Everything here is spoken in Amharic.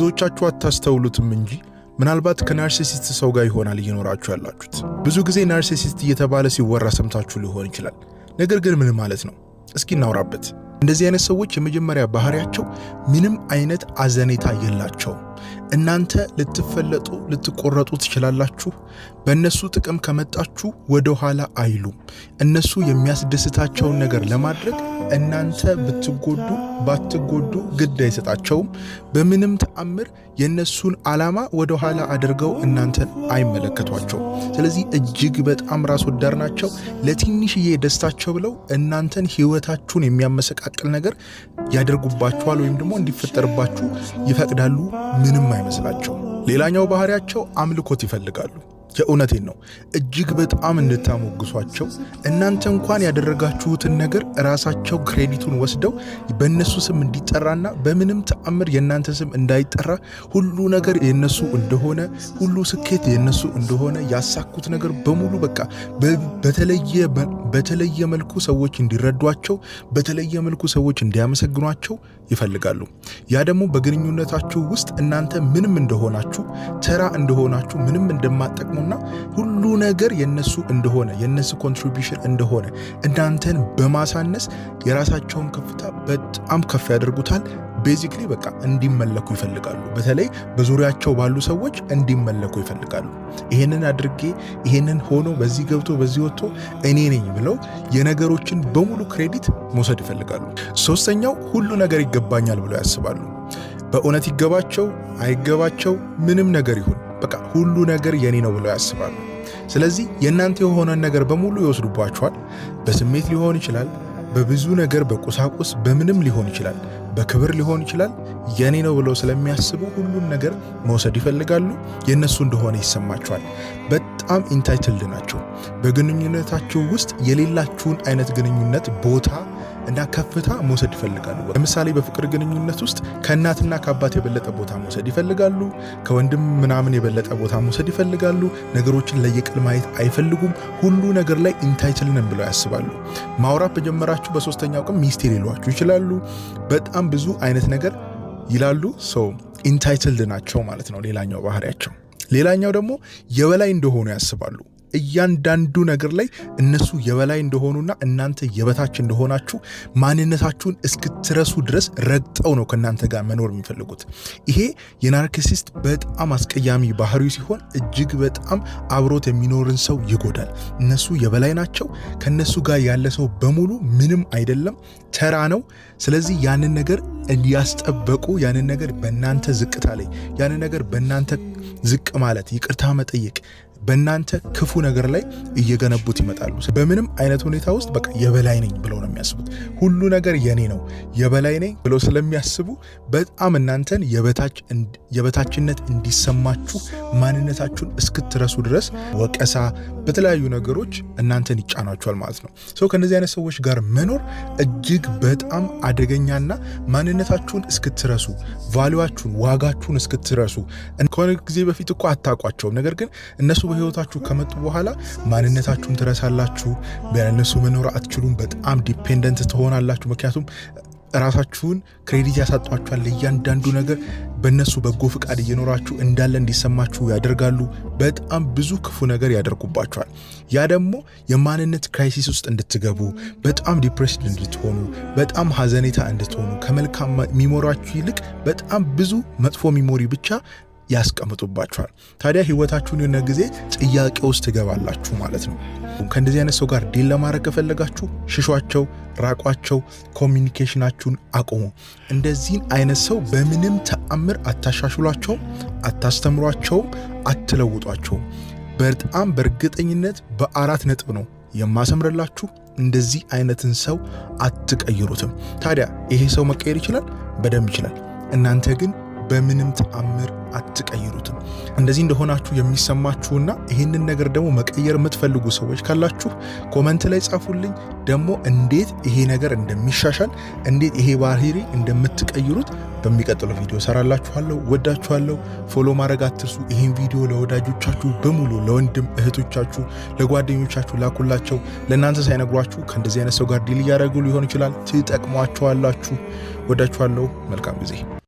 ብዙዎቻችሁ አታስተውሉትም እንጂ ምናልባት ከ narcissist ሰው ጋር ይሆናል እየኖራችሁ ያላችሁት። ብዙ ጊዜ narcissist እየተባለ ሲወራ ሰምታችሁ ሊሆን ይችላል። ነገር ግን ምን ማለት ነው? እስኪ እናውራበት። እንደዚህ አይነት ሰዎች የመጀመሪያ ባህሪያቸው ምንም አይነት አዘኔታ የላቸውም። እናንተ ልትፈለጡ ልትቆረጡ ትችላላችሁ። በእነሱ ጥቅም ከመጣችሁ ወደ ኋላ አይሉም። እነሱ የሚያስደስታቸውን ነገር ለማድረግ እናንተ ብትጎዱ ባትጎዱ ግድ አይሰጣቸውም። በምንም ተአምር የእነሱን ዓላማ ወደ ኋላ አድርገው እናንተን አይመለከቷቸውም። ስለዚህ እጅግ በጣም ራስ ወዳድ ናቸው። ለትንሽዬ ደስታቸው ብለው እናንተን ሕይወታችሁን የሚያመሰቃቅል ነገር ያደርጉባችኋል ወይም ደግሞ እንዲፈጠርባችሁ ይፈቅዳሉ። ምንም አይመስላቸውም። ሌላኛው ባህሪያቸው አምልኮት ይፈልጋሉ። የእውነቴን ነው። እጅግ በጣም እንድታሞግሷቸው፣ እናንተ እንኳን ያደረጋችሁትን ነገር ራሳቸው credit ኡን ወስደው በእነሱ ስም እንዲጠራና በምንም ተአምር የእናንተ ስም እንዳይጠራ፣ ሁሉ ነገር የነሱ እንደሆነ፣ ሁሉ ስኬት የነሱ እንደሆነ፣ ያሳኩት ነገር በሙሉ በቃ በተለየ መልኩ ሰዎች እንዲረዷቸው፣ በተለየ መልኩ ሰዎች እንዲያመሰግኗቸው ይፈልጋሉ። ያ ደግሞ በግንኙነታችሁ ውስጥ እናንተ ምንም እንደሆናችሁ፣ ተራ እንደሆናችሁ፣ ምንም እንደማትጠቅሙና ሁሉ ነገር የነሱ እንደሆነ፣ የነሱ contribution እንደሆነ እናንተን በማሳነስ የራሳቸውን ከፍታ በጣም ከፍ ያደርጉታል። Basically በቃ እንዲመለኩ ይፈልጋሉ። በተለይ በዙሪያቸው ባሉ ሰዎች እንዲመለኩ ይፈልጋሉ። ይሄንን አድርጌ፣ ይሄንን ሆኖ፣ በዚህ ገብቶ በዚህ ወጥቶ እኔ ነኝ ብለው የነገሮችን በሙሉ credit መውሰድ ይፈልጋሉ። ሶስተኛው ሁሉ ነገር ይገባኛል ብለው ያስባሉ። በእውነት ይገባቸው አይገባቸው ምንም ነገር ይሁን በቃ ሁሉ ነገር የኔ ነው ብለው ያስባሉ። ስለዚህ የእናንተ የሆነን ነገር በሙሉ ይወስዱባችኋል። በስሜት ሊሆን ይችላል፣ በብዙ ነገር፣ በቁሳቁስ፣ በምንም ሊሆን ይችላል፣ በክብር ሊሆን ይችላል። የኔ ነው ብለው ስለሚያስቡ ሁሉን ነገር መውሰድ ይፈልጋሉ። የእነሱ እንደሆነ ይሰማቸዋል። በጣም entitled ናቸው። በግንኙነታችሁ ውስጥ የሌላችሁን አይነት ግንኙነት፣ ቦታ እና ከፍታ መውሰድ ይፈልጋሉ። ለምሳሌ በፍቅር ግንኙነት ውስጥ ከእናትና ከአባት የበለጠ ቦታ መውሰድ ይፈልጋሉ። ከወንድም ምናምን የበለጠ ቦታ መውሰድ ይፈልጋሉ። ነገሮችን ለየቅል ማየት አይፈልጉም። ሁሉ ነገር ላይ entitled ነን ብለው ያስባሉ። ማውራት በጀመራችሁ በሶስተኛው ቀን ሚስቴ ሊሏችሁ ይችላሉ። በጣም ብዙ አይነት ነገር ይላሉ። So entitled ናቸው ማለት ነው ሌላኛው ባህሪያቸው። ሌላኛው ደግሞ የበላይ እንደሆኑ ያስባሉ። እያንዳንዱ ነገር ላይ እነሱ የበላይ እንደሆኑና እናንተ የበታች እንደሆናችሁ ማንነታችሁን እስክትረሱ ድረስ ረግጠው ነው ከእናንተ ጋር መኖር የሚፈልጉት። ይሄ የ narcissist በጣም አስቀያሚ ባህሪው ሲሆን እጅግ በጣም አብሮት የሚኖርን ሰው ይጎዳል። እነሱ የበላይ ናቸው። ከእነሱ ጋር ያለ ሰው በሙሉ ምንም አይደለም፣ ተራ ነው። ስለዚህ ያንን ነገር እንዲያስጠበቁ፣ ያንን ነገር በእናንተ ዝቅታ ላይ፣ ያንን ነገር በእናንተ ዝቅ ማለት፣ ይቅርታ መጠየቅ፣ በእናንተ ክፉ ነገር ላይ እየገነቡት ይመጣሉ። በምንም አይነት ሁኔታ ውስጥ በቃ የበላይ ነኝ ብለው ነው የሚያስቡት። ሁሉ ነገር የኔ ነው፣ የበላይ ነኝ ብለው ስለሚያስቡ በጣም እናንተን የበታችነት እንዲሰማችሁ፣ ማንነታችሁን እስክትረሱ ድረስ ወቀሳ፣ በተለያዩ ነገሮች እናንተን ይጫኗችኋል ማለት ነው። So ከእነዚህ አይነት ሰዎች ጋር መኖር እጅግ በጣም አደገኛና ማንነታችሁን እስክትረሱ፣ value ኣችሁን፣ ዋጋችሁን እስክትረሱ፣ ከሆነ ጊዜ በፊት እኮ አታውቋቸውም። ነገር ግን እነሱ በህይወታችሁ ከመጡ በኋላ ማንነታችሁን ትረሳላችሁ። ያለእነሱ መኖር አትችሉም። በጣም dependent ትሆናላችሁ። ምክንያቱም ራሳችሁን credit ያሳጧችኋል። ለእያንዳንዱ ነገር በእነሱ በጎ ፍቃድ እየኖራችሁ እንዳለ እንዲሰማችሁ ያደርጋሉ። በጣም ብዙ ክፉ ነገር ያደርጉባችኋል። ያ ደግሞ የማንነት crisis ውስጥ እንድትገቡ፣ በጣም depressed እንድትሆኑ፣ በጣም ሀዘኔታ እንድትሆኑ፣ ከመልካም memory ኣችሁ ይልቅ በጣም ብዙ መጥፎ memory ብቻ ያስቀምጡባችኋል። ታዲያ ህይወታችሁን የሆነ ጊዜ ጥያቄ ውስጥ ትገባላችሁ ማለት ነው። ከእንደዚህ አይነት ሰው ጋር deal ለማድረግ ከፈለጋችሁ ሽሿቸው፣ ራቋቸው፣ communication ኣችሁን አቁሙ። እንደዚህን አይነት ሰው በምንም ተአምር አታሻሽሏቸውም፣ አታስተምሯቸውም፣ አትለውጧቸውም። በጣም በእርግጠኝነት በአራት ነጥብ ነው የማሰምርላችሁ። እንደዚህ አይነትን ሰው አትቀይሩትም። ታዲያ ይሄ ሰው መቀየር ይችላል? በደንብ ይችላል። እናንተ ግን በምንም ተአምር አትቀይሩትም። እንደዚህ እንደሆናችሁ የሚሰማችሁና ይህንን ነገር ደግሞ መቀየር የምትፈልጉ ሰዎች ካላችሁ comment ላይ ጻፉልኝ። ደግሞ እንዴት ይሄ ነገር እንደሚሻሻል፣ እንዴት ይሄ ባህሪ እንደምትቀይሩት በሚቀጥለው ቪዲዮ ሰራላችኋለሁ። ወዳችኋለሁ። Follow ማድረግ አትርሱ። ይህን ቪዲዮ ለወዳጆቻችሁ በሙሉ፣ ለወንድም እህቶቻችሁ፣ ለጓደኞቻችሁ ላኩላቸው። ለእናንተ ሳይነግሯችሁ ከእንደዚህ አይነት ሰው ጋር deal እያደረጉ ሊሆን ይችላል። ትጠቅሟቸዋላችሁ። ወዳችኋለሁ። መልካም ጊዜ።